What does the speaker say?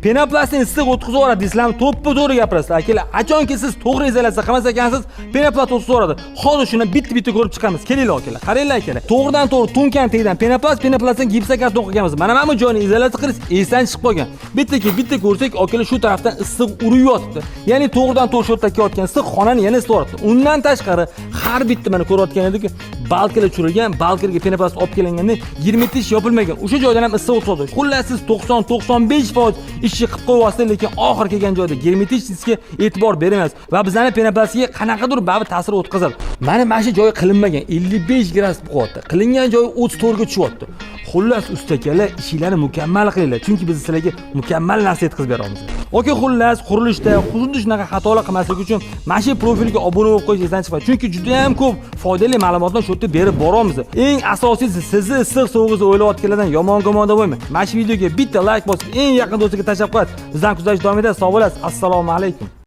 Penoplastni issiq o'tkazib yuboradi deysizlarmi? To'ppa to'g'ri gapirasizlar. Akalar, qachonki siz to'g'ri izolyatsiya qilmas ekansiz, penoplast o'tkazib yuboradi. Hozir shuni bitta-bitta ko'rib chiqamiz. Kelinglar, akalar. Qaranglar, akalar. To'g'ridan to'g'ri to'nkan tagidan penoplast, penoplastdan gipsokarton qilganmiz. Mana bu joyni izolyatsiya qilish esdan chiqib qolgan. Bitta kelib bitta ko'rsak, akalar, shu tarafdan issiq urib yotibdi. Ya'ni to'g'ridan to'g'ri shu yerda kelayotgan issiq xonani yana isitib. Undan tashqari har bitta mana ko'rayotgan edik, balkalar tushirilgan, balkalarga penoplast olib kelinganda germetish yopilmagan. O'sha joydan ham issiq o'tkazadi. Xullas, siz 90-95% ishni qilib qo'yyapsiz, lekin oxiri kelgan joyda germetish diskga e'tibor bermaysiz va bizani penoplastga qanaqadir baribir ta'sir o'tkazadi. Mana shu joyi qilinmagan, 55 gradus bo'lyapti. Qilingan joyi 34 ga tushyapti. Xullas, ustakalar, ishinglarni mukammal qilinglar, chunki biz sizlarga mukammal narsa yetkazib beramiz. Okey, xullas, qurilishda xuddi shunaqa xatolar qilmaslik uchun mana shu profilga obuna bo'lib qo'yish esdan chiqmaydi. Chunki juda ham ko'p foydali ma'lumotlar shu yerda berib boramiz. Eng asosiysi, sizni issiq sovug'ingizni o'ylayotganlardan yomon gumonda bo'lmang. Mana shu videoga bitta like bosib, eng yaqin do'stiga tashlab qo'yasiz. Bizdan kuzatish davom etadi. Sog' bo'lasiz. Assalomu alaykum.